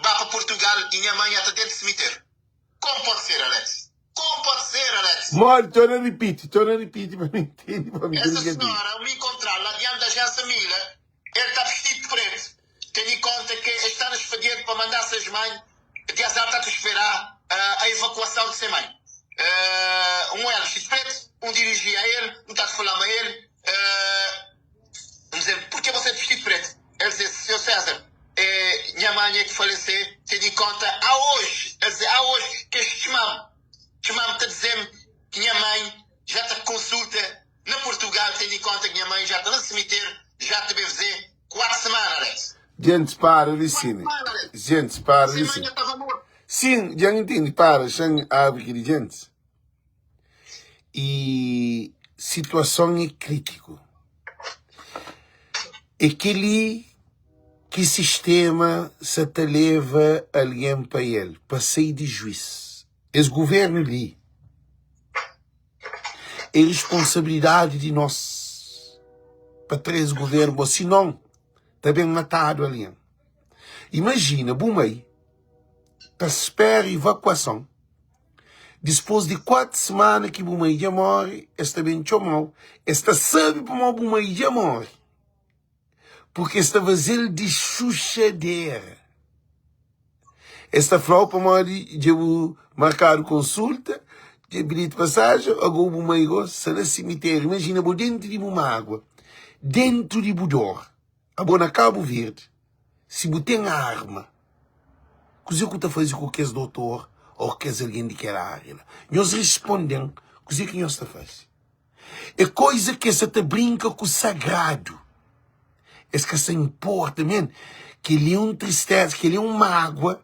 Ba pa Portugal e nha mãe ata dentro cemitério. Como pode ser, Alex? Como pode ser, Alex? Modi, torna ripiti, torna ripiti pa nu intende pa mi Essa senhora, eu me encontrar lá diante da agência Mila, ele tá vestido de preto. Tendo em conta que está no expediente para mandar seus mães, de azar está a esperar uh, a evacuação de sua mãe. Uh, um era vestido de preto, um dirigia a ele, um está a falar a ele. Uh, Vamos dizer, por que você é vestido de preto? Ele disse, Sr. César, é, minha mãe é que faleceu, tendo em conta, há hoje, ele disse, há hoje que este chamam, chamam-te a dizer-me que minha mãe já. konsulta na Portugal tendo em conta que nha mãe já ta na cemitério já ta bem fazer 4 semana Alex. Djentis para li 4 sine. semana Alex. Djentis para Se li mãe sine. já tava morto. Sim, dja N intende. Para, xa-m abri ki di djentis. E situason é krítiku. É kel-li ki sistema sa ta leva algen pa el, pa sai di juís. Es guvernu li é responsabilidadi di nos pa tra es guvernu bo, sinon ta ben matadu algen. Imajina bu mai ta spera evakuason. Dispôs di 4 simana ki bu mai dja móre, es ta ben txoma-u. Es ta sabe pamodi bu mai dja móre, purki es ta faze-l di xuxadera. Es ta fla-u pamodi dja bu markadu konsulta, dja bilheti pasajen, ago bu mai go sta na simitériu. Imajina bo dentu di bu mágua, dentu di bu dor, abo na Kabu Verdi. Si bu ten arma, kuzê ku ta faze ku kes dotor ô kes algen di kel ária la? Nhos responde-m kuzê ki nhos ta faze. É koiza ki es sa ta brinka ku sagradu. Es ka sa inporta men. Kel-li é un tristeza, kel-li é un mágua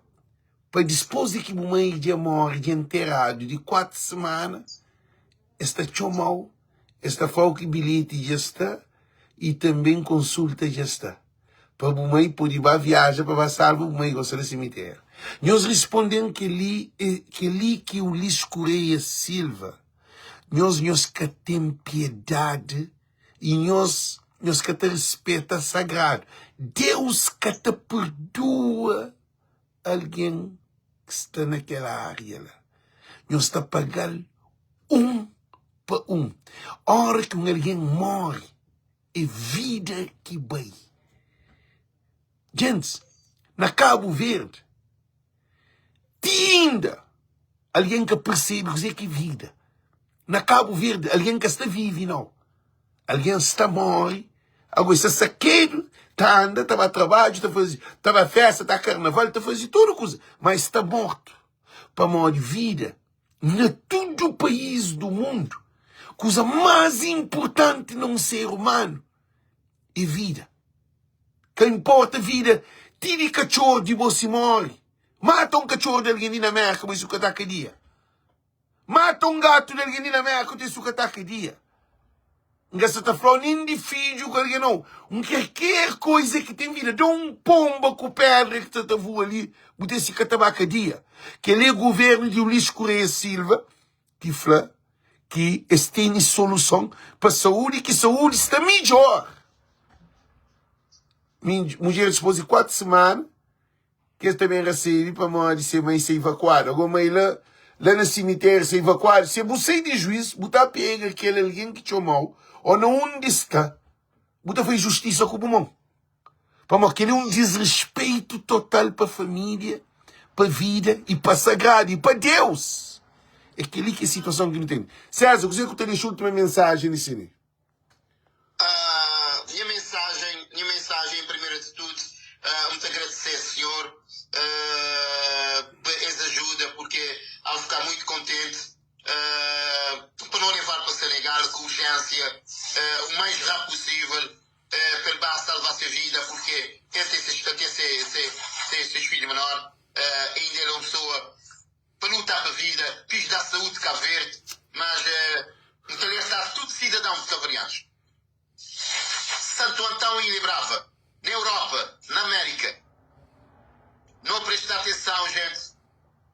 pa dispôs di ki bu mai dja móre, dja nteradu di 4 simana, Es ta txoma-u, es ta fla-u ki bilheti dja sta i tanben konsulta dja sta pa bu mai pode ba viaja pa ba salva bu mai gosta na simitéru. Nhos risponde-m kel-li é kel-li ki Ulisses Correia Silva nhos nhos ka ten piedadi i nhos nhos ka ta rispeta sagradu. Deus ka ta perdua algen ki sta na kel ária la. Nhos ta paga-l un pa un. Óra ki un algen móre, é vida ki bai. Gentis, na Kabu Verdi, ti inda algen ka persebe kuzê ki é vida. Na Kabu Verdi, algen ka sta vive, nau. Algen sta móre, ago sta sakedu, ta anda, ta ba trabadju, ta faze, ta ba festa, ta karnaval, ta faze tudu kuza, ma es sta mortu. Pamodi vida na tudu país du mundu, kuza más inpurtanti na un ser umanu é vida. Ka inporta vida ti di katxor di bo si móre, mata un katxor di algen li na Mérka, ma isu ka ta kadia. Mata un gatu di algen li na Mérka, ta isu ka ta kadia. N ka sa ta fla-u nen di fidju ku algen nau. Un kerker koiza ki ten vida. Da un ponba ku pedra ki ta ta vua li, bu ten si ka ta ba kadia. Kel-li é guvernu di Ulisses Correia Silva ki fla ki es tene soluson pa saúdi, ki saúdi sta midjor. Mudjer dispôs di 4 simana ki es ta ben rasebe pamodi se mai sa ivakuadu. Ago mai la, la na simiteriu sa ivakuadu. Se bu sai di juiz, bu ta pega kel algen ki txomau o na undi sta, bu ta fai justisa ku bu mon. Pamodi kel-li é un disrespeitu total pa família, pa vida i pa sagradu i pa Deus. É kel-li ki é situason ki nu ten. César, kuzê ku ta dexa última mensajen di sini? Ah, nha mensajen, nha mensajen em primeiro de tudo, ah, um ta agradecer senhor ah, pa es ajuda porque ao ficar muito contente ah, pa não levar pa Senegal com urgência ah, o mais rápido possível ah, pa el ba salvar se vida porque el tem se, el tem se, se, se, ses filho menor ah, ainda ele é uma pessoa pa luta pa vida, pis da saúde de Cabo Verde, mas N ta alerta tudo cidadão de cabo-verdianos, Santo Antão e Ilha Brava, na Europa, na América, no presta atenção gente,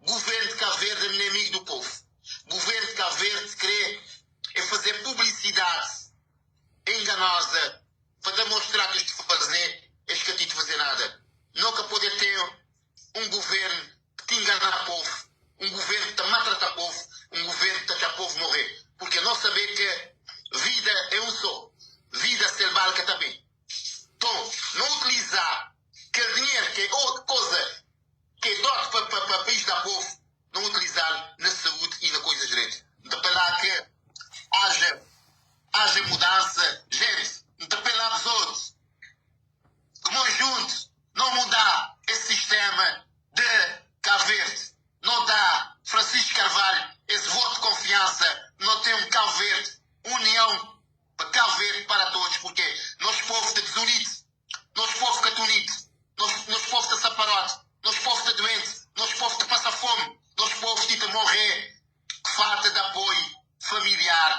governo de Cabo Verde é inimigo do povo, governo de Cabo Verde crê é fazer publicidade enganosa pa demostrar que este fazer, es ka ti fazer nada, no ka poder ter un governo ki ta ingana povo, un governo ki ta maltrata povo, un governo ki ta txa povo morre, porque no sabe ke vida é un so, vida sel bal ka ta ben. Nton, no utiliza kel dinheru ke ot koza ke dot pa pa pa país da povo, no utilizal na saúde e na koizas dretu. N ta pela ke haja haja mudansa, gente, N ta pela bzot. Gmo junto no mudá es sistema de Cabo Verde no dá Francisco Carvalho es voto de confiança no tem um Cabo Verde união. povu ti ta morrê ku falta di apoiu familiar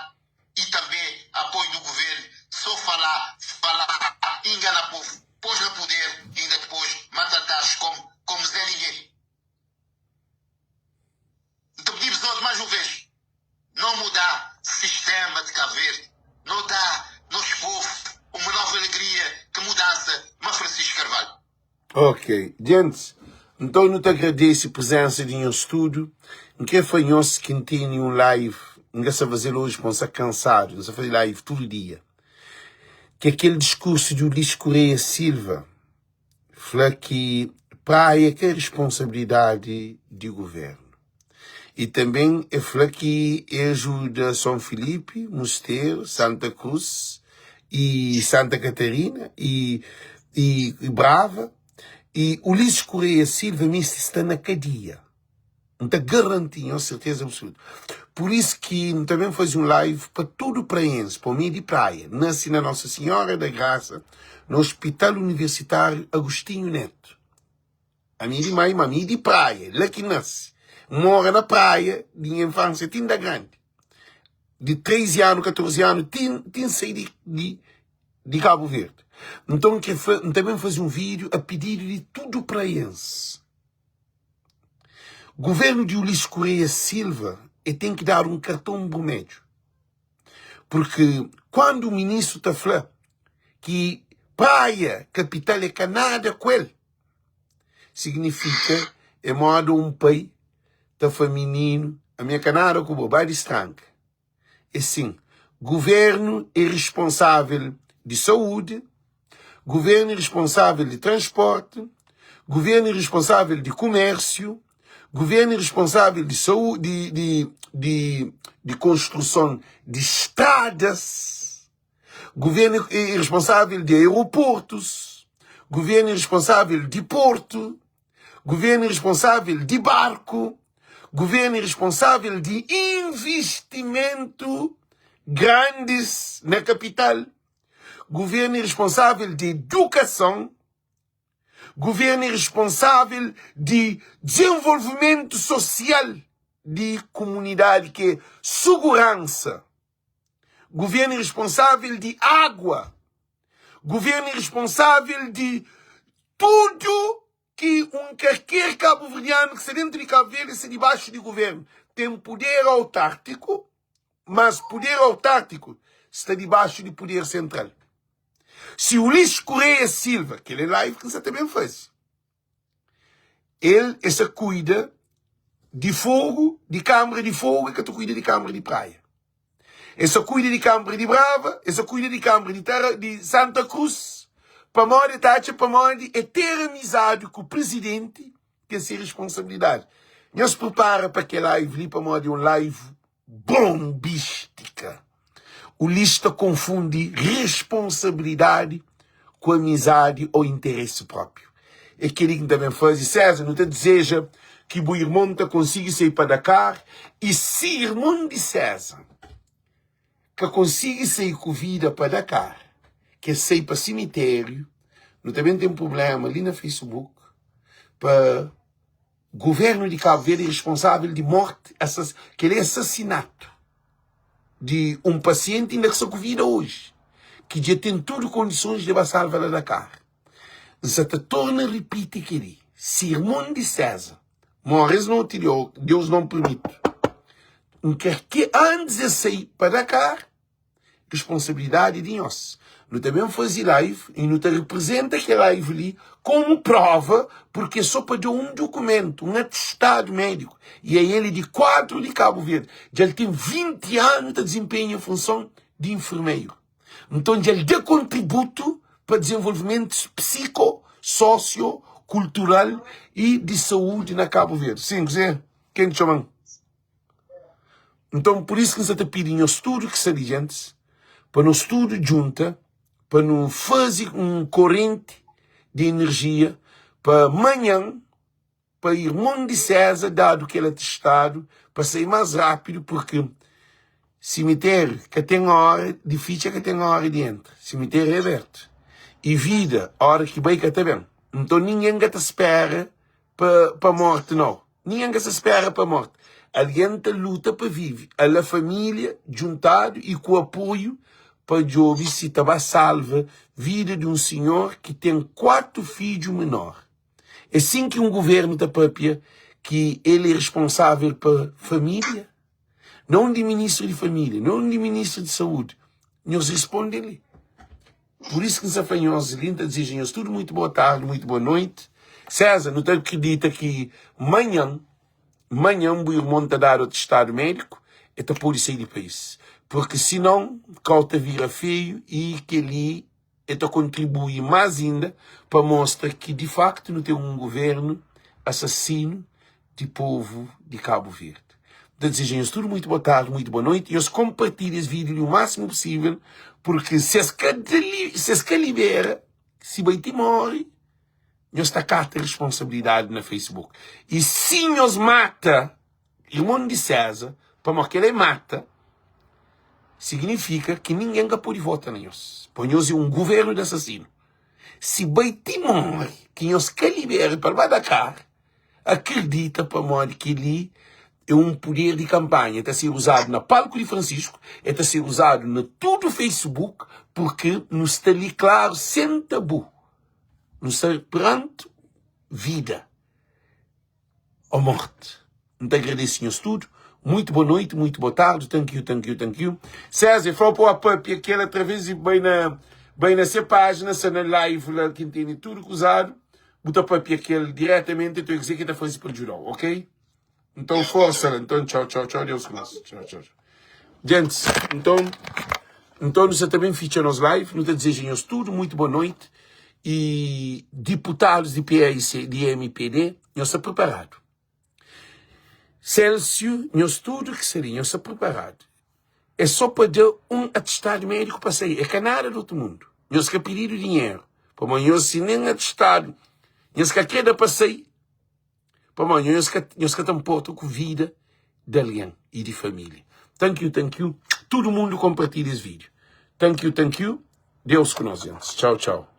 i tanbê apoiu du guvernu. Sô falá, falá, ingana povu, pôs na puder i inda dipôs maltratá-s komu komu Zé Ninguém. N ta pidi bzot mais um vez, não mudá sistema de Cabo Verde, não dá nos povo uma nova alegria que mudança ma Francisco Carvalho. Ok, djentis, nton nu ta agradese prezensa di nhos tudu. N kre fla nhos ki N tene un live, N ka sta faze-l oji pamodi N sta kansadu, N sta faze live tudu dia, ki é kel diskursu di Ulisses Correia Silva fla ki praia ka é responsabilidadi di guvernu. I tanben e fla ki e ajuda Son Filipi, Musteru, Santa Krus i Santa Katarina i i Brava. I Ulisses Correia Silva meste sta na kadia. N ta garanti nhos serteza absoluta. Pur isu ki N ta ben faze un live pa tudu praense, pa omi di Praia. N nase na Nosa Sinhora da Grasa, na Hospital Universitário Agostinho Neto. Ami di mai, ma ami di praia, la ki nase. N mora na praia di nha infansia ti N da grandi. Di 13 anu, 14 anu, ti ti N sai di di di Kabu Verdi. Nton N kre fla, N ta ben faze un vídiu a pididu di tudu praiense. Guvernu di Ulisses Correia Silva e ten ki dadu un karton brumedju. Porque kuandu ministru ta fla ki praia kapital é ka nada ku el, signifika é moda un pai ta fla mininu, ami é ka nada ku bo, ba distranka. É sin, guvernu é risponsável di saúdi, guvernu é risponsável di transporti, guvernu é risponsável di kumérsiu, guvernu é risponsável di saúdi, di, di, di konstruson di stradas, guvernu é responsável di aeroportus, guvernu é responsável di portu, guvernu é responsável di barku, guvernu é responsável di investimentu grandis na kapital, guvernu é responsável di edukason, Guvernu é responsável di dizenvolvimentu sosial di kumunidadi ki é suguransa. Guvernu é responsável di água. Guvernu é responsável di tudu ki un karker kabuverdianu ki sta dentu di Kabu Verdi sta dibaxu di guvernu. Ten puder autártiku, mas puder autártiku sta dibaxu di puder sentral. Si Ulisses Correia Silva, kel é live ki N sa ta ben faze, el e sa kuida di fogu, di kambra di fogu, e ka ta kuida di kambra di praia. E sa kuida di kambra di Brava, e sa kuida di kambra di Tara, di Santa Cruz, pamodi e ta atxa pamodi e ter amizadi ku presidenti ten se responsabilidadi. Nhos prepara pa kel live li pamodi é un live bombístika. Ulisses ta konfundi responsabilidadi ku amizadi ô interesi própiu. É kel-li ki N ta ben faze. César, nu ta dizeja ki bu irmon ta konsigi sai pa Dakar i si irmon di César ka konsigi sai ku vida pa Dakar, ki el sai pa simitériu, nu ta ben ten prubléma li na Facebook pa Governo di Cabo Verde é responsável di morte, kel é assassinato di um paciente inda ki sta ku vida hoje, ki dja ten tudo condições di ba salva la Dakar. N sa ta torna ripiti keli, si irmon di César morre es noti li, ou Deus não permite, N ker ki antes el sai pa Dakar, Responsabilidadi di nhos. Nu ta ben faze live y nu ta representa kel live li komu prova porque é so pa da un dokumentu, un atestadu médiku y é el é di kuadru di Kabu Verdi. Dja el ten 20 anu ta dizenpenha funson di enfermeru. Nton dja el da kontributu pa dizenvolvimentu psiko, sosio, kultural y di saúdi na Kabu Verdi. Sin, kuzê? Ken ki txoma-m? Nton, pur isu ki N sta ta pidi nhos tudu ki sta li djentis, pa nos tudu djunta pa nu faze un korenti di enerjia pa manhan, pa irmon di Séza dadu kel atestadu pa sai más rápidu, purki simitériu ka ten óra di fitxa, ka ten óra di entra. Simitériu é abertu i vida, óra ki bai ka ta ben. Nton, ningen ka ta spera pa, pa morti, nau. Ningen ka sa spera pa morti. Algen ta luta pa vive. Ala família djuntadu i ku apoiu pa djobe si ta ba salva vida di un sinhor ki ten 4 fidju menor. É sin ki un guvernu ta papia ki el é responsável pa família? Na undi ministru di família? Na undi ministru di saúdi? Nhos responde li. Pur isu ki N sa fla nhos li, N ta dizeja nhos tudu muitu boa tardi, muitu boa noiti. César, nu ta akredita ki manhan, manhan bu irmon ta dadu atestadu médiku, el ta pode sai di país. Purki sinon, kau ta vira feiu i kel-li el ta kontribui más inda pa mostra ki di faktu nu ten un guvernu asasinu di povu di Kabu Verdi. N ta dizeja nhos tudu muitu boa tardi, muitu boa noiti. Nhos konpartilha es vídiu li u másimu pusível, purki si es ka si es ka libera, si bai ti móre, nhos ta kata responsabilidadi na Facebook. I si nhos mata irmon di César, pamodi kel-la é mata, signifika ki ningen ka pode vota na nhos, pamodi nhos é un guvernu di asasinu. Si bai ti móre, ki nhos ka libera pa el ba Dakar, Akredita pamodi kel-li é un puder di kanpanha. El ta ser uzadu na palku di Francisco, el ta ser uzadu na tudu Facebook, purki nu sta li klaru, sen tabu. Nu sta peranti vida ô morti. N ta agradese nhos tudu. Muitu bo noiti, muitu bo tardi. Thank you, thank you, thank you. César, fla pa o papia kel através di bai na bai na se pájina, sta na live la ki N tene tudu kuzadu. Bu ta papia kel diretamenti, enton é kuzê ki el ta faze pa djuda-u, ok? Nton forsa la, nton txau, txau, txau, Deus ku nos. Txau, txau, txau. Gentis, nton, nton nu sa ta ben fitxa nos live, nu ta dizeja nhos tudu muitu boa noiti i diputadus di PAIC, di MPD, nhos sta preparadu. Celcio, nhos tudu ki sta li, nhos sta preparadu. É só pa da un atestadu médiku pa sai, é ka nada di otu mundu. Nhos ka pididu dinheru, pamodi nhos si nen atestadu nhos ka kre da pa sai, pamodi nhos ka nhos ka ta nporta ku vida di algen i di família. Thank you, thank you. Tudu mundu konpartilha es vídiu. Thank you, thank you. Deus ku nos, gentis. Txau, txau.